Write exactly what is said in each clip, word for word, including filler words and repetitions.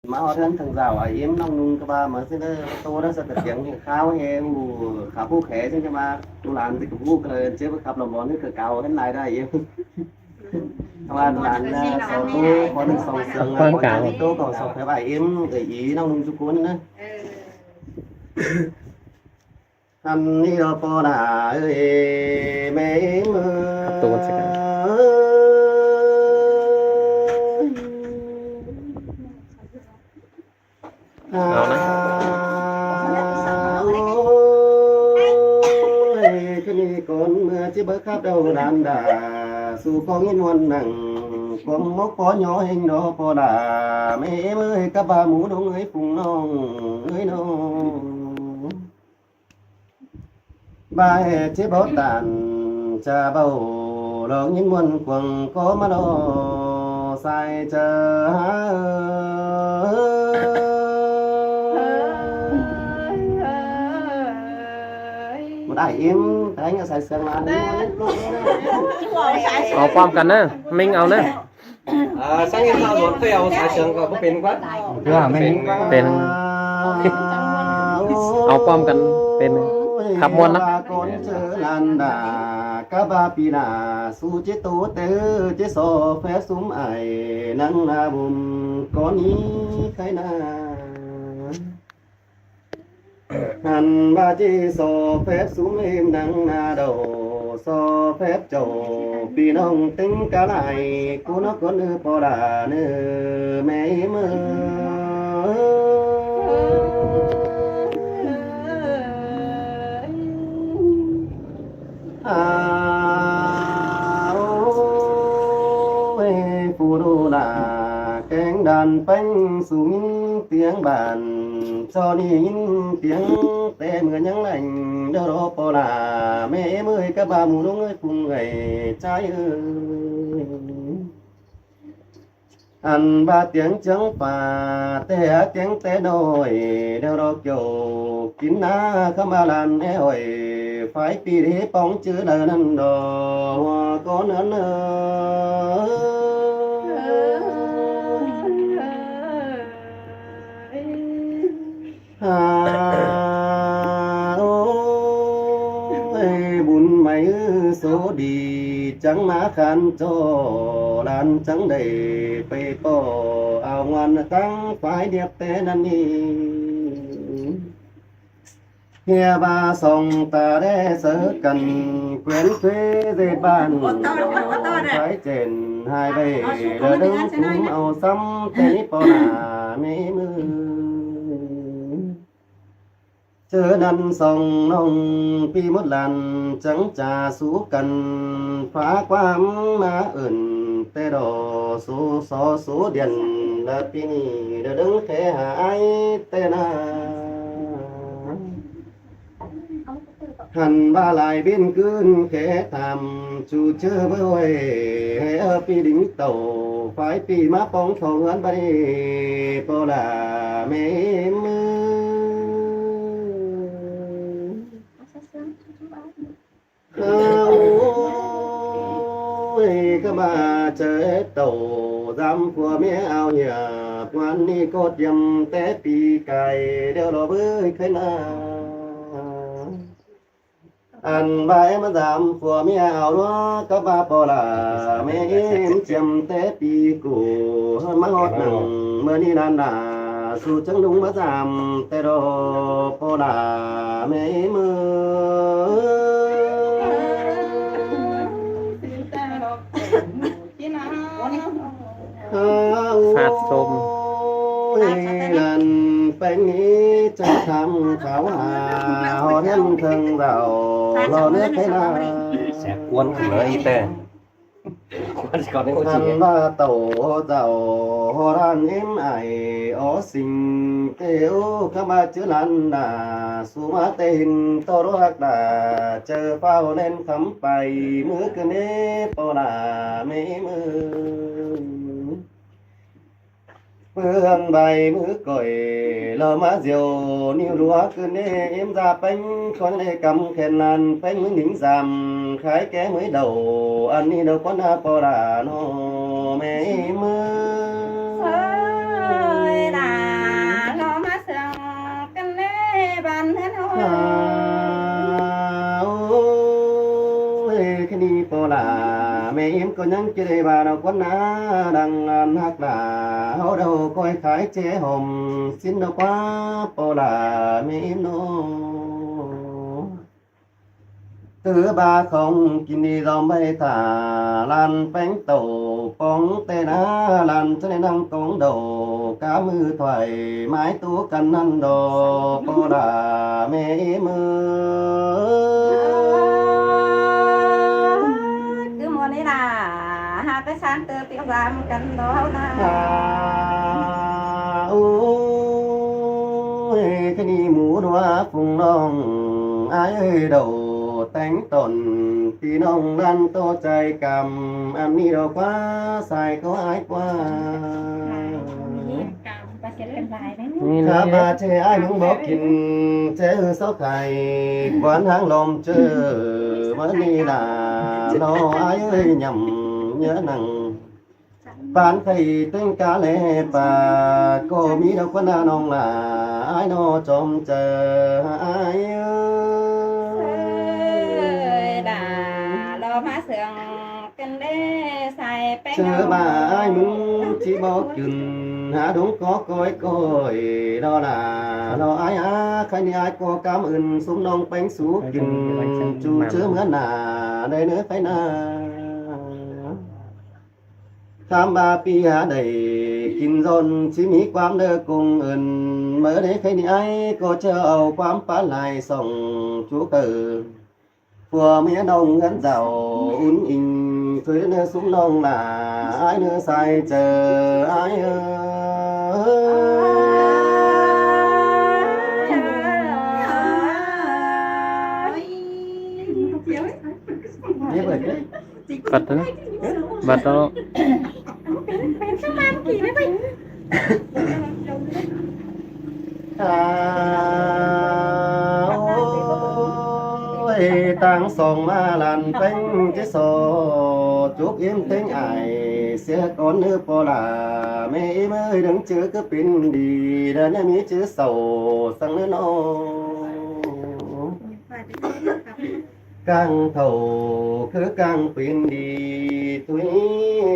ꞌmá ꞌhọt ꞌhướn thăng dảo ải ím ꞌnọng ꞌnung ꞌcọ ꞌva ꞌmá ꞌsướng ꞌtố ꞌnớ ꞌsớ ꞌcọ tiếng ꞌhịt ꞌkháo ꞌhê ꞌhụ khắp ꞌhụ khé ꞌsướng ꞌchí ꞌva ꞌchu lan ꞌsớ ꞌcọ ꞌhụ ꞌcọ ꞌlới ꞌchí ꞌva khắp lỏ bón ꞌhứ ꞌcọ cáu ꞌhướn lai đa ím. ꞌCọ ꞌva ꞌchu lan ꞌnớ so ꞌtố ꞌcọ ꞌnưng song sương ꞌquám ꞌcọ ꞌcọ so phép ải ím ꞌcọ ꞌnọng ꞌnung ꞌchu ꞌcốn ꞌnớ. ꞌHăn ꞌnị lo ꞌpo đa ơi, ꞌmé ím ơi. Khắp ꞌtố ꞌcốn ꞌsớ ꞌcọ. Au ꞌnớ. Ôi, ꞌkhớn ꞌnị ꞌcốn ꞌmưa ꞌchí báu khắp đâu đán đa. Su ꞌcóng ꞌnhính ꞌmuôn nẳng, ꞌquám mốc ꞌpó nhó ꞌhêng đó ꞌpo đa. ꞌMé ím ơi, cắp ꞌva mú ꞌnọng ơi phung ꞌnọng ơi ꞌnọng. ꞌVa ꞌhế ꞌchí báu tản, ꞌchạ báu lo ꞌnhính ꞌmuôn cuông ꞌcọ ꞌmá lo sai ꞌchạ. Một ải ím, cái anh ở Sài Sương là Au ꞌquám căn ꞌnớ, ꞌmính au ꞌnớ. À, sáng ꞌnị ꞌtạu ꞌluột ꞌtẹ au sai sương ꞌcọ ꞌmá pên ꞌquá. Thưa ꞌmính. Pên. Au ꞌquám căn pên. Khắp ꞌmuôn ꞌnớ. Con chớ lan đà, cá ba pi đà, su chế tố tớ, chế so phép súng ải, năng là bùm, con ý khai na. ꞌHăn ꞌva ꞌchí so phép súng êm năng na đầu, so phép chầu ꞌpi ꞌnọng ꞌtếng cá lai, ꞌcú ꞌnớ ꞌcốn ꞌnư ꞌpo đa ꞌnư ꞌmé ím ơi. À, ôi, phủ đô đa kéng đàn péng súng tiếng bàn, cho đi tiếng té mưa nhắn lành, đâu đó ꞌpo đa ꞌmé ím ơi, cắp ꞌva mú ꞌnọng ơi phung ơi, ꞌchái ơi. ꞌHăn ꞌva tiếng chướng pha, té há tiếng té đôi, đâu đó kiểu kín ná khắp ꞌva lan é ơi, phải pi đi póng chữ đa ꞌnặn đó, ꞌhua ꞌcốn ꞌnặn ơi. À, ôi, bún máư số đi, chắng ꞌmá khăn cho, lan chắng đảy pay ꞌpo, ao ngoan tắng phải điệp té ꞌnặn ꞌnị. ꞌHia ꞌva song ta đé sớ căn, quyến khuê dệt bản, phải chên hai bầy, lơ đớng cúm ao sắm, té ꞌpo đa ꞌmé ím ơi. Chớ ꞌnặn song ꞌnọng ꞌpi mốt lan chắng ꞌchạ sú căn, phá ꞌquám ꞌmá ứn té đo số so số điện, đa ꞌpi ꞌnị đa đớng khé hả ai té na. ꞌHăn ꞌva lai bên cưn khé tham, chu chớ báu ơi, hé ꞌpi đính tàu, phải ꞌpi ꞌmá póng thâu ꞌhướn ꞌva đi, ꞌpo đa ꞌmé ím ơi. Ôi, cắp ꞌva chớ tàu, dám phua ꞌmía ao nhia, ꞌquám ꞌnị ꞌcọ tiêm té ꞌpi cai, đeo lo bới khơi na. ꞌHăn ꞌva ꞌmá dám phua ꞌmía ao ꞌlúa, cắp ꞌva ꞌpo đa ꞌmé ím chiêm té ꞌpi củ, ꞌmá ꞌhọt nẳng ꞌmưa ꞌnị đan đa, su chắng đúng ꞌmá dám té đo, ꞌpo đa ꞌmé ím ơi. Phát sôm. Ôi, lan péng ꞌnị chắng tham kháo hà, ꞌhọt ꞌhiến thăng dảo, lo nếp phé na. Sẽ cuốn thử nó ít tê. Cuốn còn đấy có gì. ꞌHăn ꞌva tàu dảo, ꞌhọt ꞌhăn ím ải, ó sing, tê ú, cắp ꞌva chứa lan đa, su ꞌmá té hin, tô rô hắc đa, chớ phao nên khắm pay, ꞌmứ cơn ế, ꞌpo đa, ꞌmé ím ơi. ꞌMứ ꞌhưn bay ꞌmứ cổi, lo ꞌmá diêu, ꞌniu lúa cơn ế, ím da péng, khón ế cắm khen lan, péng ꞌmứ nính dam, khái ké ꞌmứ đầu, ăn ꞌnị đâu có na ꞌpo đa ꞌnọ, ꞌmé ím ơi. ꞌnhắng ꞌchí đảy ꞌva ꞌnọ ꞌquán ꞌná, đang ăn ꞌhặc lả ꞌháu đaư ꞌcoi khái ꞌchế hom, sín ꞌnọ ꞌquá ꞌpo lả ꞌmí ꞌnọ. Tứ ba khong kin đi dom ꞌvạy thả, ꞌlan ꞌpéng tảu póng té ꞌná, ꞌlan ꞌchớ ꞌnị ꞌnăng cống đầu, cá ꞌmự thoải mái tú căn ꞌnặn đo, ꞌpo lả ꞌmí ꞌmự. Cứ ꞌmuôn ꞌnị lả, ꞌhặc cái sáng tơ piếu dám căn đo ꞌnạ. À, ôi, cái ꞌnị ꞌmú ꞌnua phung ꞌnọng, ai ơi, đầu téng tỏn ꞌpi ꞌnọng ꞌlan tô chai căm, ăn ꞌnị đo ꞌquá, sai ꞌcọ ai ꞌquá. Khả ꞌva ꞌchế ai ꞌmứng bók kin, ꞌchế ꞌhứ sóc khai, quán ꞌháng lom ꞌchớ, ꞌmá ꞌnị lả, ꞌnọ ai ơi, nhẳm nhớ nẳng. Pán khay téng cá lé pà, ꞌcọ ꞌmí đaư ꞌquá ꞌnạ ꞌnọng lả, ai ꞌnọ chom chaư ai ơi. Lả lo ꞌmá sương căn đé sai ꞌpéng ꞌnọng. ꞌChớ ꞌva ai ꞌmứng ꞌchí bók kin, hả đúng có coi coi, lo lả lo ai á, khay ꞌnị ai ꞌcọ cám ơn sum ꞌnọng ꞌpéng sú kin, ꞌchu ꞌchớ ꞌmứa nả, đảy ꞌnớ khay ꞌnạ. Khắm ꞌva ꞌpi hả đảy kin dón, ꞌchí ꞌmí ꞌquám đaư công ơn, ꞌmớ đé khay ꞌnị ai ꞌcọ ꞌchớ au ꞌquám pá lai sỏng, ꞌchu cờ. Pua ꞌmía ꞌnọng ꞌhướn dảo ún inh, thuế ꞌnớ sum ꞌnọng lả, ai ꞌnớ sai chaư ai ơi. Bật thôi. Bật thôi. À, ôi, tang song ꞌmá ꞌlan ꞌpéng ꞌchí so, chúc im téng ai, sia con ꞌnớ ꞌpo lả, ꞌmí ꞌmới đớng ꞌchớ cứ pên đi, đa ꞌnớ ꞌmí ꞌchớ sau, săng ꞌnớ ꞌnọ. Cang thảu cứ cang pên đi, tui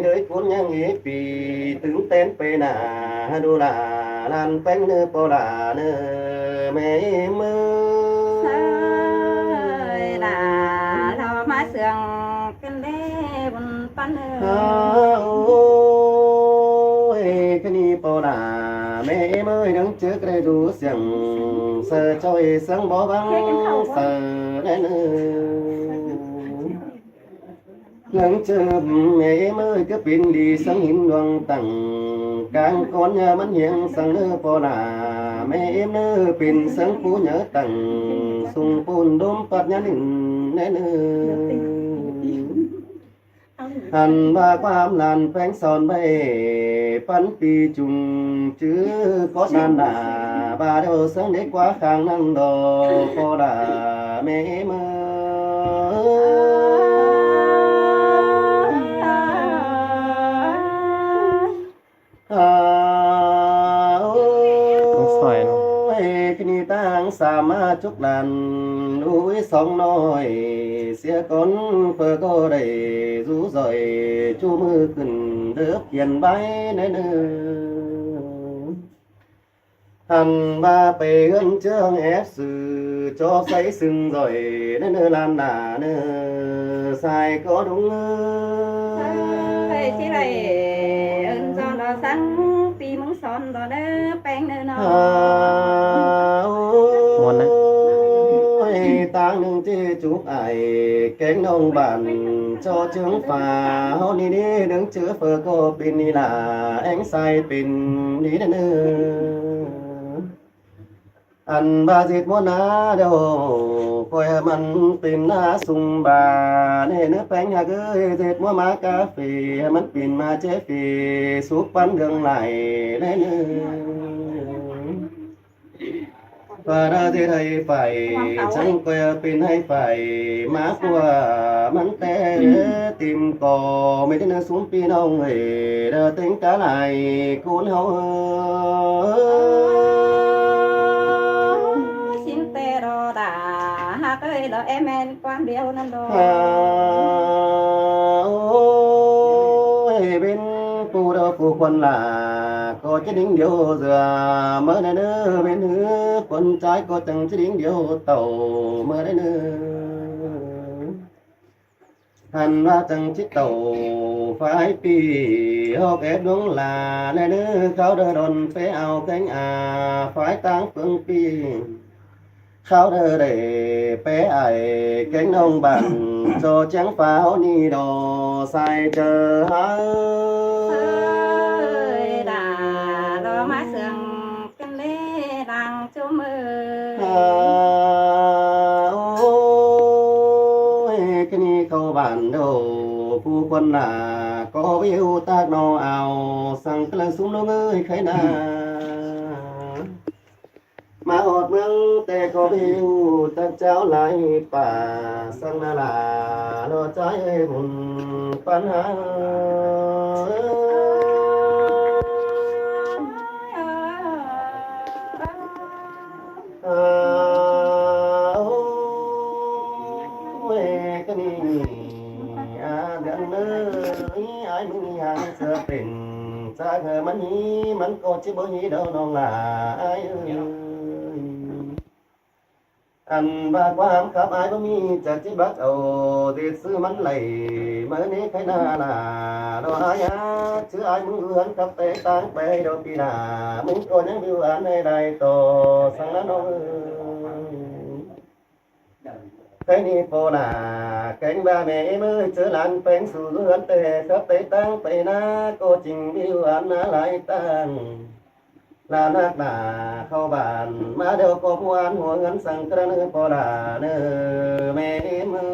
đới cuốn ꞌnhắng ế pi, tứng tén pê nả, đu lả, ꞌlan ꞌpéng ꞌnớ ꞌpo lả ꞌnớ, ꞌmí ꞌmới. Sai lả, lo ꞌmá sương căn đé bun păn ꞌnớ. À, ôi, khay ꞌnị ꞌpo lả, ꞌmí ꞌmới đớng ꞌchớ cái đu siêng, saư ꞌchoi săng bó băng, saư đen ư. Nắng chớm ꞌmí ꞌmới cứ pên đi săng hin luang tẳng, cang con nhà ꞌmắn hiêng săng ꞌnớ ꞌpo lả, ꞌmí ꞌmới ꞌnớ pên săng phú nhớ tẳng, sung pôn đốm pắt nhắn đen ư. Hẳn ꞌva ꞌquám ꞌlan ꞌpéng son ꞌvạy, păn pi chung chứ có nan nả, ꞌva đaư sớng đế ꞌquá khang ꞌnặn đo, ꞌpo lả ꞌmí ꞌmới. À, ôi, ꞌcọ ꞌnị tang sa ꞌmá chúc ꞌlan, ui song ꞌnọi, sia con phơ ꞌcọ đảy dú doi, ꞌchu ꞌmự khửn đớp kiên bái đen ư. Hẳn ꞌva pay ꞌhướn ꞌchương ép sư, ꞌchọ say sưng doi, ꞌnớ ꞌnớ ꞌlan nả ꞌnớ, sai ꞌcọ đúng ư. Sai ꞌchí đảy ơn son đo săng, pi ꞌmứng son đo ꞌnớ ꞌpéng ꞌnớ ꞌnọ. À, ôi, ôi, tang ꞌnưng ꞌchí chúc ai, kéng ꞌnọng bản, ꞌchọ ꞌchương pha, ꞌháu ꞌnị ꞌnị, đớng ꞌchớ phơ ꞌcọ pên ꞌnị lả, eng sai pên ꞌnị đen ư. Ăn ꞌva ꞌdệt ꞌmứa ná đeo, ꞌcoi ꞌmắn pên ná sung ba, ꞌnê ꞌnớ ꞌpéng ꞌhặc ơi, ꞌdệt ꞌmứa ꞌmá cá phê, ꞌmắn pên ꞌmá ché phê, súp păn đường lai ꞌnê ꞌnớ. ꞌVa ná ꞌdệt ꞌhạy phải, chắng ꞌcoi pên ꞌhạy phải, ꞌmá ꞌpưa ꞌmắn té tìm ꞌcọ, ꞌmí ꞌnớ sum ꞌpi ꞌnọng ơi, đa ꞌtếng cá lai ꞌcốn ꞌháu ơi. Sín té đo đa, ꞌhặc ơi, đo em en quang điêu ꞌnặn đo. À, ôi. Phủ khuôn lả ꞌcọ ꞌchí đing điêu dưa ꞌmá đảy ꞌnớ, ꞌmen ꞌhứ khuôn ꞌchái ꞌcọ chắng ꞌchí đing điêu tảu ꞌmá đảy ꞌnớ. Hăn ꞌva chắng ꞌchí tảu phái pi, hốc ép đuống lả đảy ꞌnớ, khảu đảy đon pé au kéng a phái ꞌtáng phướng pi. Khảu đảy đảy pé ai kéng ꞌnọng bản ꞌchọ chắng pháo ni đo sai ꞌchớ hả. Ơi, đà đo ꞌmá sương căn lễ đang chôm ơi. À, ôi, cái ni khảu bản đồ phủ khuôn lả ꞌcọ ꞌviu tắc ꞌno au săng ꞌcọ lăng sum ꞌlống ơi khay na. ꞌMá ꞌhọt ꞌmướng ꞌtẹ ꞌcọ ꞌviu tắc chảu lai pả săng na lả lo ꞌchái ơi bun păn hả. À, ôi, cái ni à, đen ơi, ai ꞌmứng hăng sưa pên, chắc hơ ꞌmắn hí, ꞌmắn ꞌcọ ꞌchí báu hí đâu ꞌnọng lả ai ơi. Ăn ꞌva ꞌquám khắp ai báu ꞌmí, chắc ꞌchí bác au, ꞌdệt ꞌsứ ꞌmắn lảy, ꞌmá ꞌnị khay na lả, lo ai á, chứ ai ꞌmứng ươn khắp té ꞌtáng pay đâu pi lả, ꞌmứng ꞌcọ ꞌnhắng ꞌviu ăn ai đảy ꞌto, săng ꞌnặn ꞌnọng ơi. Khay ni ꞌpo lả, kéng ꞌva ꞌme ꞌếm ơi, ꞌchớ ꞌlan ꞌpéng su ꞌhướn ꞌtẹ, khắp té ꞌtáng pay ꞌná, ꞌcọ ching ꞌviu ăn ꞌná lai ꞌtáng. Lả ꞌnặc lả khảu bản, ꞌmá điêu ꞌcọ ꞌmú ăn hua ꞌhướn săng ꞌcọ ꞌnớ ꞌpo lả ꞌnớ, ꞌme ꞌếm ơi.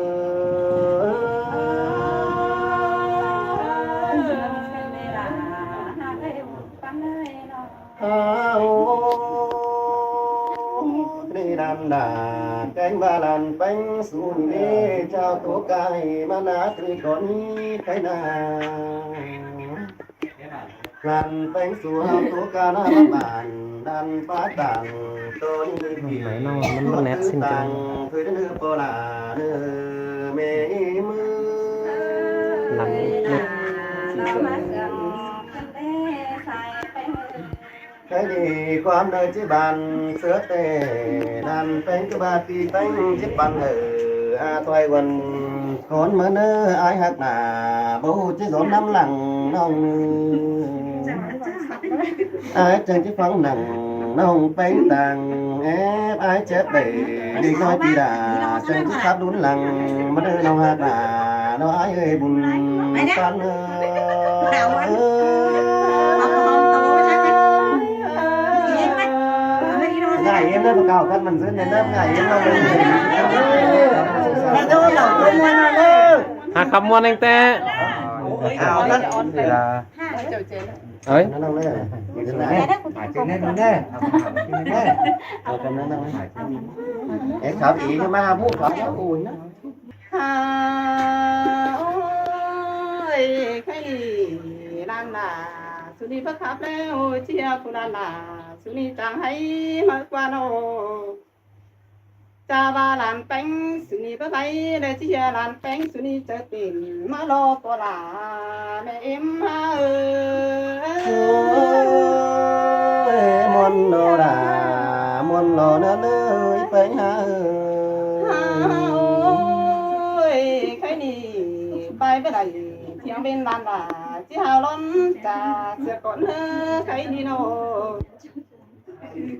Hao, ꞌnị ꞌlan lả, kéng ꞌva ꞌlan ꞌpéng su ꞌnị, chảu ꞌtố cai ꞌmá ꞌná ꞌtứ ꞌcọ ꞌnị khay na. ꞌLan ꞌpéng su hao ꞌtố ca ꞌná bản, ꞌlan pá tản tô ꞌnị kỉ. Mảy ꞌnọng ꞌmắn báu nét ꞌsịn tang, ꞌtưa ꞌnớ ꞌpo lả ꞌnớ, ꞌme ꞌếm ơi. Lăng nét. Khay đi ꞌquám đảy ꞌchí bản sứa ꞌtẹ, ꞌlan ꞌpéng ꞌcọ ꞌva ꞌpi ꞌpéng ꞌchí păn hảư, a thoái ꞌquám ꞌcốn ꞌmá ꞌnớ ai ꞌhặc nả, báu ꞌchí dốn ꞌnắm lăng ꞌnọng ꞌnớ. Ai chắng ꞌchí phắng nẳng ꞌnọng ꞌpéng tang, ép ai chép đảy, đi ꞌnọi pi đả, chắng ꞌchí khắp đốn lăng, ꞌmá ꞌnớ ꞌnọng ꞌhặc nả, ꞌnọng ai ơi bun păn ơi. Ngại yến đó, bà cao cắt mình dưới nền đó, ngại yến đó. Hả, khắp muôn anh tê. Áo đó. Thì là ấy. Nó nông đây. Phải chữ nét luôn đấy. Ê, khảo ý cái ma mũ khảo nó ui nó. Hao ơi, khay ꞌlan lả, su ꞌnị báu khắp ꞌlẹo, ꞌchí hia phủ ꞌlan lả, su ꞌnị chắng hảư ꞌmá ꞌquá ꞌnọ. Chả ꞌva ꞌlan ꞌpéng su ꞌnị báu pay, ꞌlẹo ꞌchí hia ꞌlan ꞌpéng su ꞌnị ꞌchớ pên ꞌmá lo ꞌpo lả, ꞌme ꞌếm hao ơi. Ôi, muôn lo lả, muôn lo ꞌnớ ơi, ꞌpéng hao ơi. Hao ơi, khay ꞌnị pay báu đảy, thiêng bên ꞌlan lả, ꞌchí hao ꞌlón chả sia ꞌcốn ꞌnớ khay ꞌnị ꞌnọ.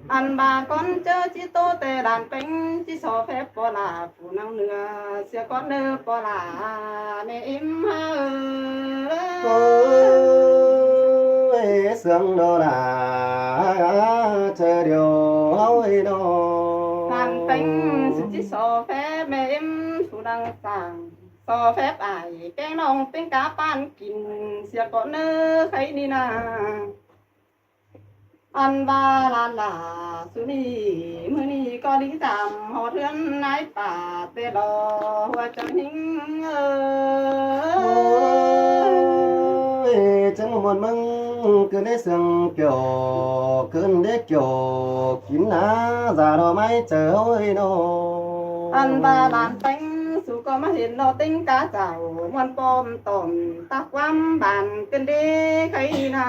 Ăn ꞌva ꞌcốn ꞌchớ ꞌchí ꞌtố ꞌtẹ ꞌlan ꞌpéng ꞌchí so phép ꞌpo lả phủ nẳng ꞌnưa sia ꞌcốn ꞌnớ ꞌpo lả, ꞌme ꞌếm hao ơi. Ôi, sương đó là trời điều hao ơi đó. ꞌLan ꞌpéng su ꞌchí so phép ꞌme ꞌếm phủ nẳng săng, so phép ai kéng ꞌnọng ꞌpéng cá ꞌpan kin sia ꞌcốn ꞌnớ khay ꞌnị na. Ăn ꞌva ꞌlan lả su ꞌnị, ꞌmự ꞌnị ꞌcọ đi dăm ꞌhọt ꞌhướn ꞌnái pả ꞌtẹ lo ꞌhua chắng ꞌhính ơi. Ôi, chắng ꞌmá muôn ꞌmứng ꞌcứn đé sương kiẻo, ꞌcứn đé kiẻo kin ná dả lo ꞌmái chaư ơi ꞌnọ. Ăn ꞌva ꞌlan ꞌpéng su ꞌcọ ꞌmá hên ꞌnọ ꞌtếng cá chảu ꞌmuôn pom tỏm ꞌtặc ꞌquám bản ꞌcợn đé khay ꞌnị ꞌna.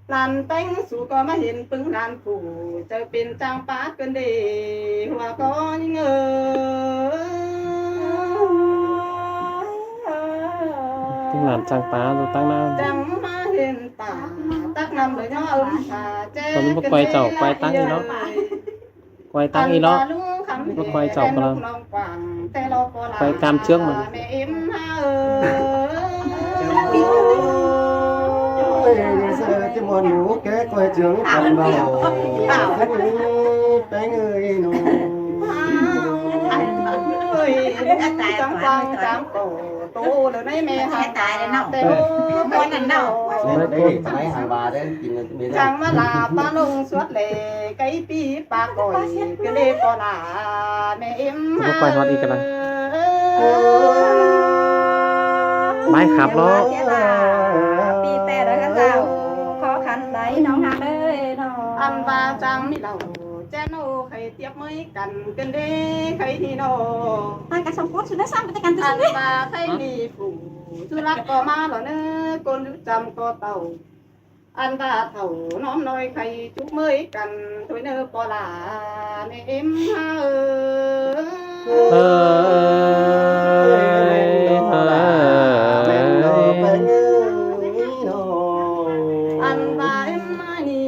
Lan ꞌpéng sú ꞌcọ ꞌmá hên ꞌpứng lan phủ chaư pên ꞌchang pá ꞌcợn đé hua ꞌcọ ꞌnhính ꞌnớ. ꞌPứng lan ꞌchang pá ꞌlụk ꞌtáng ꞌnặn. Chắng ꞌmá hên tả tắc năm lỏ ꞌnhó ứm thả ché ꞌcọ ꞌmí báu ꞌcọn quay chảu quay táng ꞌnị ꞌnớ. Quay táng ꞌnị ꞌnớ. Báu quay chảu ꞌcọ ꞌnặn. Quay cam ꞌchướng ꞌmắn. Ôi, ngày xưa cái môn ngủ kế coi trường còn bảo khắp những bé người nụ. Ôi, chắng quang chắng cổ tô lơ ꞌnị mẹ hăng tai lơ ꞌnọ. Môn ꞌnặn ꞌnọ. Đấy, đấy, phải hàng bà đấy, thì người ta mới chắng ꞌmá lả pá ꞌlống suốt lê, cái pi pá ꞌcọi, ꞌcợn đé ꞌcọ lả, mẹ ím. Báu quay hot ꞌnị ꞌcọ ꞌnặn. Bái khắp lỏ. Pi pé lỏ ꞌcọ ꞌcháo. Khó khăn đấy ꞌnọng ꞌhặc ơi ꞌnọ. Ăn ꞌva chắng ꞌmí lảu, chen ô khay tiệp ꞌmới căn ꞌcợn đé khay ꞌnị ꞌnọ. Ăn ꞌva khay ꞌmí phủ, ꞌchư lắc ꞌcọ ꞌmá lỏ ꞌnớ, ꞌcốn dú chăm ꞌcọ tảu. Ăn ꞌva thảu ꞌnóm ꞌnọi khay chúc ꞌmới căn thôi ꞌnớ ꞌpo lả, mẹ ím ha ơ. Ăn ꞌva ím ꞌmá ꞌnị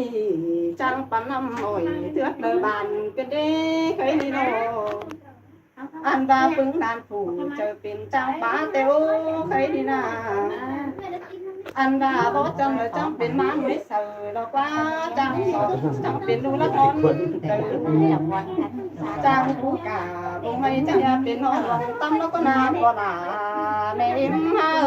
chắng păn năm ꞌnọi thướt lơ bản ꞌcợn đé khay ꞌnị ꞌnọ. Ăn ꞌva ꞌpứng lan phủ chaư pên chắng pá ꞌtẹ ô khay ꞌnị ꞌna. Ăn ꞌva bók chăm lỏ chắng pên ꞌmá ꞌmới saư lỏ ꞌquá chắng sọ, chắng pên ꞌlụk lắc ꞌnón chaư. Chắng pú cả bông ꞌmạy chắng pên ꞌnón lòng tăm lỏ ꞌcọ ꞌna ꞌpo lả, mẹ ím ha ơ.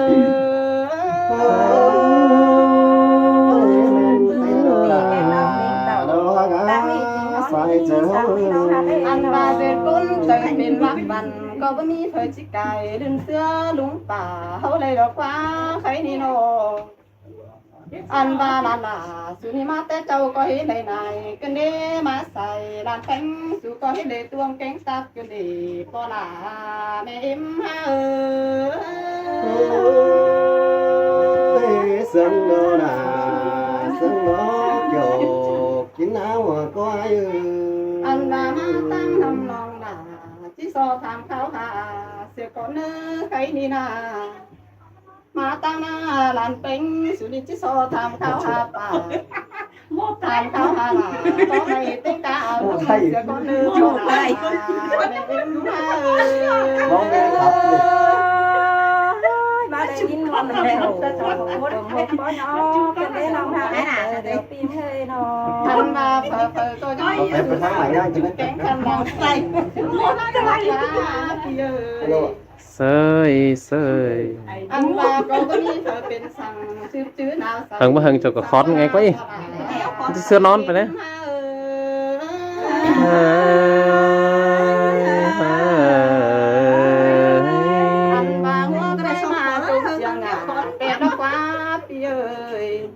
Ăn ꞌva ꞌdệt ꞌcốn chaư pên ꞌmặc băn ꞌcọ báu ꞌmí phaư ꞌchí cai ꞌlưn ꞌsứa ꞌluống pả ꞌháu đảy lỏ ꞌquá khay ꞌnị ꞌnọ. Ăn ꞌva lan lả sú ꞌnị ꞌmá té ꞌchạu ꞌcọ hế đảy nải ꞌcợn đé ꞌmá sai lan ꞌpéng sú ꞌcọ hế đảy ꞌtuông kéng tắc ꞌcợn đé ꞌpo lả, mẹ ím ha ơ. Ôi, sướng đó là, sướng đó kiểu kín áo mà có ai ư. Ăn ꞌva ꞌmá ꞌtáng năm lòng lả, ꞌchí so tham kháo ha, sia ꞌcọ ꞌnớ khay ꞌnị ꞌna. ꞌMá ꞌtáng ꞌna lan ꞌpéng sú ꞌnị ꞌchí so tham kháo ha pả. Tham kháo ha lả, ꞌcọ ꞌmạy ꞌtếng cá ao sia ꞌcọ ꞌnớ ꞌpo lả, mẹ ím ha ơ. Bóng đá khắp luôn. Ôi, ꞌmá đảy ꞌnghín ꞌmuôn ꞌnặn ꞌnọ. Ăn ꞌva phaư phaư ꞌcọ ꞌnhó kéng căn lòng sai. Alo. ꞌSới, ꞌsới. Ăn ꞌva ꞌcọ ꞌmí phaư pên săng sứp chứ nao săng. Hơng ꞌmá hơng chảu ꞌcọ khót ngay ꞌquá ꞌnị. ꞌChớ ꞌnón pay ꞌnớ. Ăn ꞌva ꞌnhó ꞌcọ đảy ꞌmá chông siêng ngả pét lỏ ꞌquá ꞌpi ơi.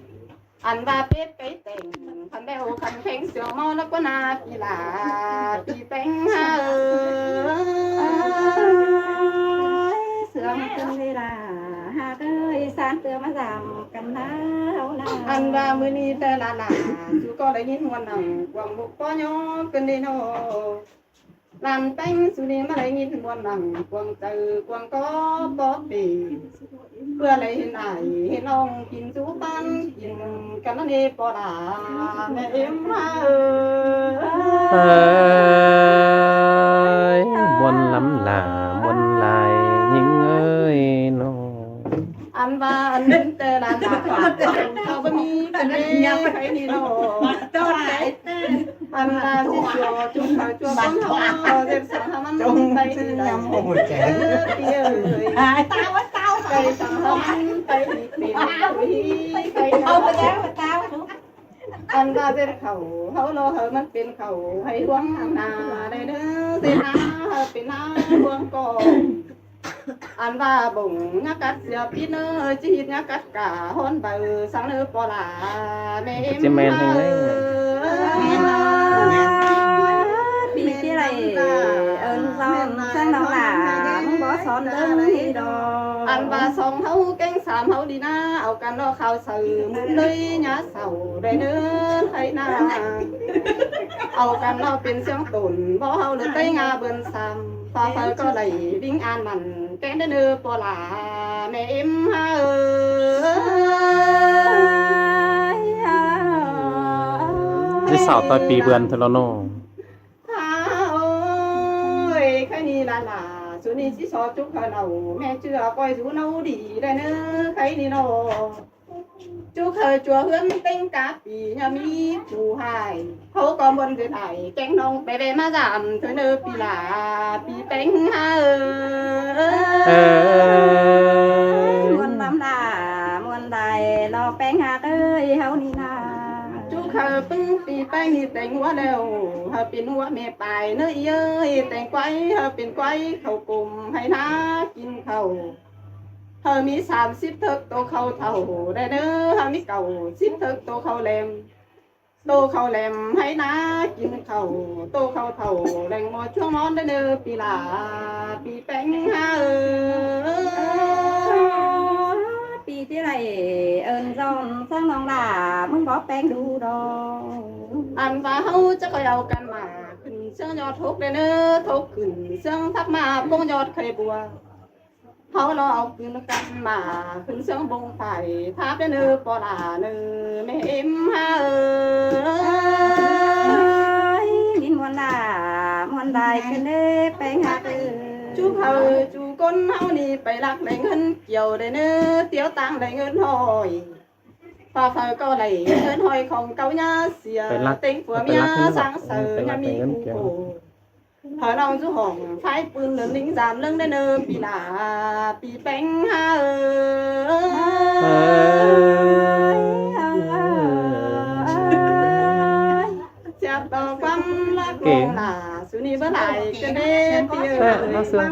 Ăn ꞌva pét pay tẻng khăn đeo khăn kheng siêng ꞌmo lỏ ꞌcọ ꞌna ꞌpi lả ꞌpi ꞌpéng ha ơ. Sương ꞌcợn đé lả ha ơi, san tưa ꞌmá dăm căn ꞌna ꞌháu ꞌna. Ăn ꞌva ꞌmự ꞌnị ꞌtẹ lả lả, sú ꞌcọ đảy ꞌnghín ꞌmuôn nẳng cuông ꞌmự ꞌpo ꞌnhó ꞌcợn đé ꞌnọ. Lan ꞌpéng sú ꞌnị ꞌmá đảy ꞌnghín ꞌmuôn nẳng cuông chaư cuông ꞌcọ bók pê. ꞌPưa đảy hên ải hên ong kin sú ꞌpán kin căn ꞌnặn ê ꞌpo lả, mẹ ím ha ơ. Ơi, ꞌmuôn lắm lả, ꞌmuôn lai ꞌnhính ơi ꞌnọ. Ăn ꞌva ăn ꞌtẹ lan lả, ꞌcọ báu ꞌmí căn ê khay ꞌnị ꞌnọ. Ăn ꞌva ꞌchí ꞌchua ꞌchua khay ꞌchua bón ꞌháu, ꞌdệt săng ꞌháu ꞌmắn pay đi đảy. Ơ, ꞌpi ơi. Pay săng ꞌháu ꞌmắn pay đi pên ui khay ꞌnị. Ăn ꞌva ꞌdệt khảu ꞌháu lo hảư ꞌmắn pên khảu hay ꞌhuống ꞌna đảy ꞌnớ, ꞌdệt ꞌna hảư pên ꞌna ꞌhuống ꞌcọ. Ăn ꞌva bổng ꞌnhá cắt sia pít ꞌnớ, ꞌchí hít ꞌnhá cắt cả ꞌhón baư săng ꞌnớ ꞌpo lả, mẹ ím ha ơ. Pi ꞌchí đảy ơn son săng ꞌnọng lả. Ám ꞌháu đi ꞌná au căn lo kháo saư ꞌmướng ꞌlới nhá sau đảy ꞌnớ khay ꞌná. Au căn lo pên ꞌsướng tổn báu ꞌháu lơ ꞌtếng a bươn sam. Pha phaư ꞌcọ đảy ꞌvính an mẳn kéng đảy ꞌnớ ꞌpo lả ꞌmẹ ꞌếm ha ơi. ꞌCí sau ꞌtoi pi bươn thôi lo ꞌnớ. Ôi, khay ꞌnị lả lả, su ꞌnị ꞌchí so chúc hơ nau, ꞌmẹ ꞌchưa ꞌcoi dú nau đi đảy ꞌnớ khay ꞌnị ꞌnọ. Chúc hơ ꞌchua ꞌhướn ꞌtếng cá pi ꞌnhá ꞌmí phủ ꞌhại. ꞌHáu ꞌcọ ꞌmuôn duyên ải kéng ꞌnọng ꞌvẹ ꞌvẹ ꞌmá dăm thôi ꞌnớ pi lả, pi Péng ha ơi. Ơ. ꞌMuôn lắm lả, ꞌmuôn đảy lo Péng ha ơi ꞌháu ꞌnị ꞌná. Chúc hơ ꞌpứng pi Péng ꞌnị téng ꞌhua ꞌlẹo, hơ pên ꞌhua ꞌmẹ pay ꞌnớ ꞌi ơi, téng quái, hơ pên quái khảu cốm hảư ꞌná kin khảu. Hơ ꞌmí sam síp ꞌtếng tô khảu thảu đảy ꞌnớ, hơ ꞌmí cảu síp ꞌtếng tô khảu lem. Tô khảu lem hảư ꞌná kin khảu, tô khảu thảu leng ꞌmo ꞌchuống ꞌmón đảy ꞌnớ pi lả, pi Péng ha ơi. Pi ꞌchí đảy ơn ꞌdọn ꞌsướng ꞌnọng lả ꞌmướng bók Péng đu đo. Ăn ꞌva ꞌháu ꞌchớ ꞌcoi au căn mả khửn ꞌsướng ꞌdọt thốc đảy ꞌnớ, thốc khửn ꞌsướng thắp ꞌmá ꞌpông ꞌdọt khay bua. ꞌHáu lo au căn mả khửn ꞌsướng ꞌpông phải tháp đảy ꞌnớ ꞌpo lả ꞌnớ ꞌmẹ ꞌếm ha ơi. ꞌMí ꞌmuôn lả ꞌmuôn đảy khửn đảy Péng ha ơi. Chúc hơ ꞌchu ꞌcốn ꞌháu ꞌnị pay lắc đảy ꞌngớn kiẻo đảy ꞌnớ, tiếu ꞌtáng đảy ꞌngớn ꞌhọi. Pha phaư ꞌcọ đảy ꞌngớn ꞌhọi khong cáu ꞌnhá sia, pay lắc, téng phua pay lắc ꞌmía ꞌngớn ꞌhọi. Sáng saư ꞌnhá ꞌmí phủ khổ. Hơ ꞌnọng dú hỏng phái pưn lươn lính dam ꞌlớng đảy ꞌnớ pi lả, pi Péng ha ơi. Ơ. Chép ꞌto ꞌquám lắc ꞌlống lả, su ꞌnị báu đảy căn đé pi ơi. Ơ, nó sương.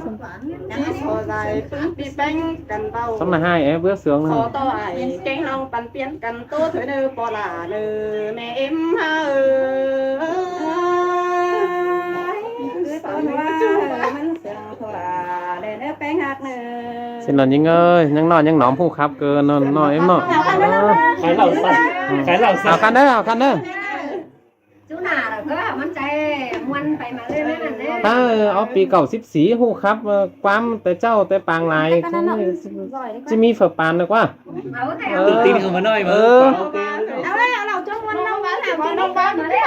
ꞌChí so dai ꞌpứng pi Péng căn báu. Sóng là hai, em bữa sương nó. So ꞌto ải kéng ꞌnọng păn piến căn tô thôi ꞌnớ ꞌpo lả ꞌnớ ꞌmẹ ꞌếm ha ơi. ꞌSướng ꞌnọng ꞌnhính ơi, ꞌnhắng ꞌnọi ꞌnhắng nóm ꞌhụ khắp ꞌcọ ꞌnọ ꞌnọi ꞌếm ꞌnọ. Khái lỏ săng, khái lỏ săng. Au căn ꞌnớ, au căn ꞌnớ. Chú nả lỏ ꞌcọ ꞌmắn chaư ꞌmuôn pay ꞌmá ꞌlới ꞌnớ. Ơ, au pi cảu síp sí ꞌhụ khắp, ơ, ꞌquám té ꞌchạu té pang lai. ꞌChí ꞌmí phở pàn ꞌnớ ꞌquá. Tự tin không mà nói mà. Ơ. Au ꞌlới, au lỏ chông ꞌmuôn ꞌnọng ꞌmắn hả, ꞌnọng ꞌmắn ꞌmá ꞌlới.